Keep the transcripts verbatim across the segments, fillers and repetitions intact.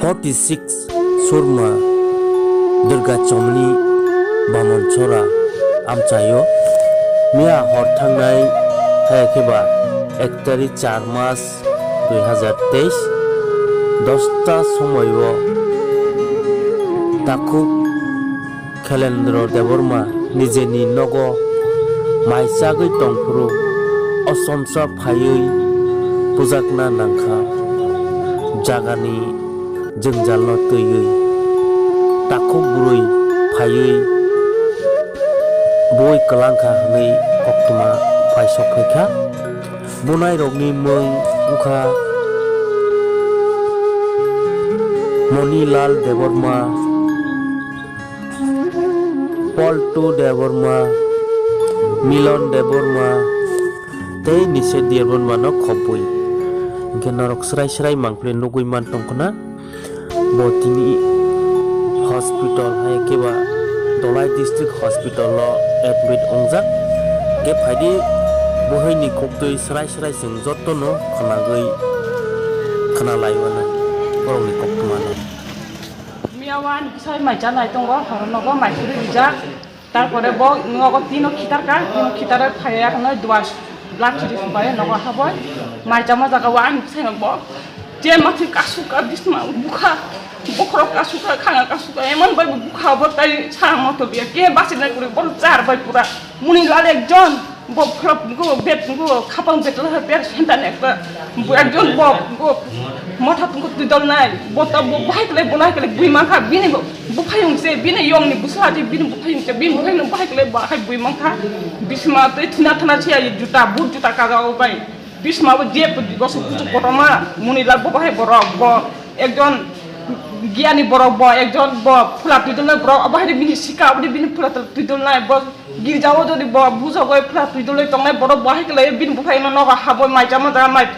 Forty six Surma Durga Chomni Bamon Chora amchaio miya hor thangnai, haya khe ba ek tarik char mas dui hazar teis, dosta somoio takhuk Khelendro Debbarma nijeni nogo mai chagwi tongphuru osomsa phaiwi pujakna nangkha. Jagani jwngjalno twiwi takhuk bwrwi phaiwi bui kwlangkha hwnwi koktwma paisok phaikha. Bunairokni mung wngkha Monilal Debbarma, Poltu Debbarma, Milon Debbarma tei Nisha Debbarmano khobwi. Hinkhe norok srai srai mangpili nugwi man tongkhna. Bo tini hospital hai khe ba Dholai District Hospital o admit wngjak. Hinkhe phaidi buhaini koktwi srai srai chwng jotono khwnagwi khwnalaiwano borokni koktwmano. Miya o ani bwsai mai chanai tongo, horo nogo mai suri rijak. Tarpore bo nogo tino khitarka, tino khitare phaiya hwnwi duas lachi ri subai nogo haboi. Mai chama jaga o ani bwsai no bo je mathwi kasuka, bisma bukha, bokhorok kasuka, khanga kasuka, emon bai bo bukha bo tai sa moto biya ke basi nai kuri bo char bai pura. Muni lal ekjon. Bo phlap go bet go khapang bet la ber senta ne ekta. Bo ekjon bo go motha tungko twidol nai. Bo ta bo bahai kle bo nai kle bui mankha bini bo buphayung se bini yong ni busla je bini buphayung se bini buphayung bahai kle bahai bui mankha. Bisma tei thina thana se ai juta but juta kaga o bai. Bisma bo je go su kutu kotoma muni lal bo bahai borok bo ekjon giyani borok bo ekjon bo phula twidol nai borok bahai bini sika bini phula twidol nai bo. Girjao jodi bo bujogoi pura twi dole tongnai borok bo hai khe lai bini buphai no nogo habo mai chama jaga mai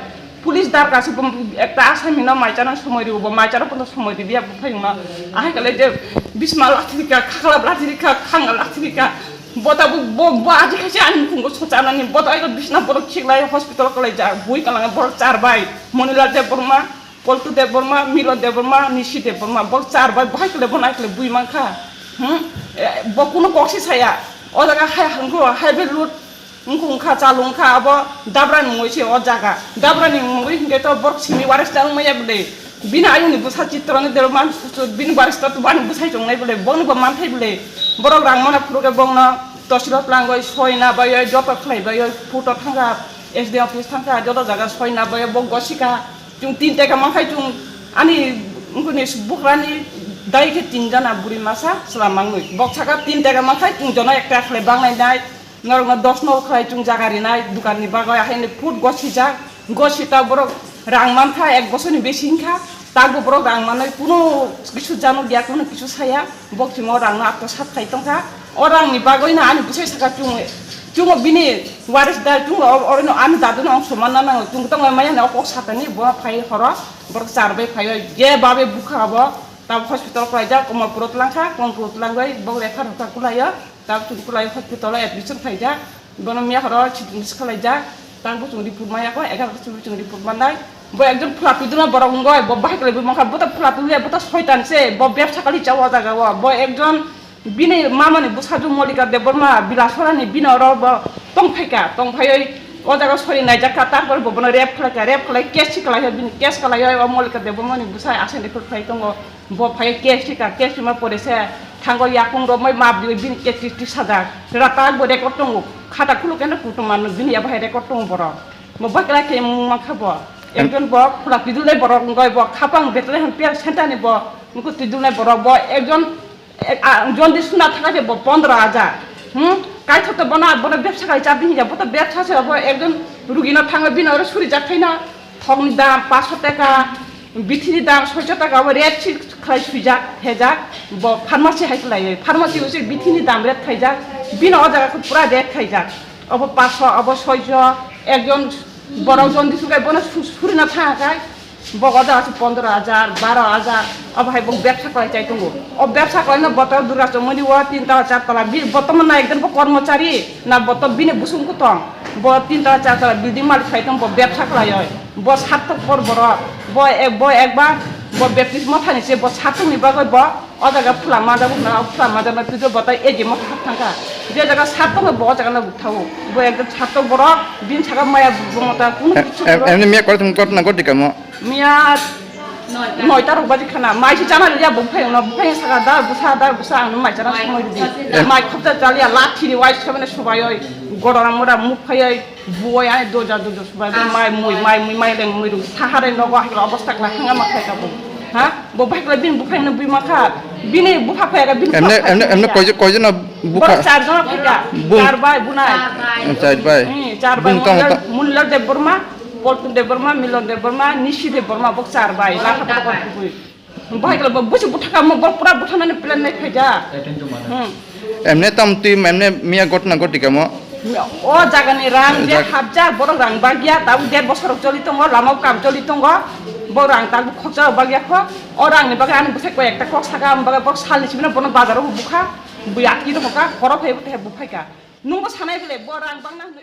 police darka se bo ekta asami no mai chana somoi ribo bo mai chana pono somoi riya buphai no ahai khe lai je bisma lathirika khakla lathirika khanga lathirika bota bo bo bo aji khaise ani mukhungo sochana ni bota ai bisna borok khiklai hospital kalai ja bui kalanga borok char bai Monilal Debbarma Poltu Debbarma, Milo Debbarma, Nisi Debbarma, bo char bai bahai kle bo nai kle bui mankha. Hmm? Eh, bo kuno kok si saya. O jaga hai hangko, hai be lut, wngkha, wngkha, chalu wngkha, abo Dabra ni mungwi se o jaga. Dabra ni mungwi hingke to borok simi waris ta wngmaya bwle. Bini ayung ni bwsa Chitra ni Debbarma, bini waris ta to bani bwsai tongnai bwle, boni bo manthai bwle. Borok rang mana phuru ke bongno, tosiro tlangoi, soina bai, joto khlai bai, photo thangka, S D M office thangka, joto jaga soina bai, bo gosika. Chwng tin taka mankhai chwng ani wngkuni bukrani dai khe tin jona buri masa chwla mangwi. Bok saka tin taka mankhai chwng jono ek taka khlai bangnai nai. Norokno dos no khlai chwng jaga rinai dukan ni bagwi ahai ni food gosijak. Gosita borok rang mankha ek bosor ni besi wngkha. Takbo borok rang manwi kuno kisu jano giya kuno kisu saya. Bok chwng o rang no atto sat khai tongkha. O rang ni bagwi no ani bwsai saka chwng, chwng o bini waris da chwng o, oro no ani dadu no ang soman na nango. Chwng tong maya no kok satani bo phai horo borok char bai phai o je babe bukha bo tab hospital kwlai jak Komolpur o twlang kha, Komolpur o twlang bai bok refer rok kha kwlai o tab chwng kwlai hospital o admission khai jak. Bono miya horo chwng swkalaijak, tang buchung report maya kho, egaroh ta chwng report manai. Bo ekjon phula piduna borok wngoi, bo bahai kwlai bo mankha, bo ta phula pidu ya, bo ta soitan se, bo bebsa kali cha o jaga o, bo ekjon bini mama ni bwsajwk Molika Debbarma, Bilasora ni bini oro bo tongphaika, tongphaioi o jaga sori naijak kha, tarpore bo bono rape khlaika, rape khlai case si khlai bini case khlai o Molika Debbarma ni bwsai asai ni phut khlai tongo. Bo phai case rika, case rima pore se thango yakung romoi map diwi bini case ri sajak. Rata bo record tongo. Khata khuluk eno kutung mano bini ya bahai record tongo borok. Bo bakla khe mung mankha bo. Ekjon bo khula pidulnai borok wngoi bo khapang betle han piar sentani bo. Nuko pidulnai borok bo ekjon, ek, a, jondi suna thaka je bo pondro hajar. Hmm? Kaithok to bono, bono bebsa kai cha bini ya, bo to bebsa se bo ekjon rugino thango bini oro suri jak thaina. Thokni dam paso taka, bithini dam soicho taka, obo rate si khlai swijak, thejak, bo pharmacy hai khlaiwi. Pharmacy o se bithini dam rate khaijak, bini o jaga khe pura rate khaijak. Obo paso, obo soicho, ekjon borok jon disu kai bono su-, surina thang kai, bo o jaga se pondro hajar, baro hajar, obo hai bo bebsa khlai chai tongo. O bebsa khlaino boto dura chongmani o tin tala, char tala, bi-, boto mano ekjon bo kormochari, na boto bini busung kutong. Bo tin tala, char tala building malik khai tong, bo bebsa khlai oi. Bo sarthok por borok. Bo e-, bo ekbar Bo baptismo thani se bo satung ni bagwi bo o jaga phwla ma jago na, phwla ma jago na, twibo bo tai eji mo thak thangkha. Je jaga satung bo o jaga no bukthao. Bo ekdom satung borok bin saka maya bumota kunu Em-, kichu em-, borok. Emni miya kore thung kot na goti kamo. Miya noita rok baji khana, mai si chana liya bo phai no, bo phai saka da busa, da busa ang mai chana somoi di. Em- Mai khopta chaliya lathi ni wai sabene subai oi, godora mora muk phai oi. Buwai ani doja doja subai bai mai mui, mai mui, mai leng mui rung. Sahare nogo hakla obosta kla hanga ma khai ka bo. Ha? Bo bai kla bin buphai no bui ma kha. Bini bupha phai ka bin Emne, bupha emne, phai emne ka. Koijo-, koijon no bupha? Borok char jona phai ka. Bung- Char bai bunai. Char bai. Hmm, char bai. Bung tamo Munlal, ta- Munlal Debbarma, Poltun Debbarma, Milon Debbarma, Nishi Debbarma, bok char bai. Lakha bok bui. Bahai kala bo busi butha kamo, bo pura butha nani plan nai khaida. Hmm. Emne tam twi emne miya gotna goti kamo. O jagani rang je Jag- habjak, borok rang bagya, tabuk der bosor choli tongo, lama kam choli tongo, bo rang tabuk khoksa bagya kho, o rang ni bagwi ani bwsai koi ekta kok saka, ang bagwi bok salni sibino bono bazaro bukha, bui atki rokha, horo phai buthe buphaika. Nungbo sanai bole, bo rang bangna hwnwi.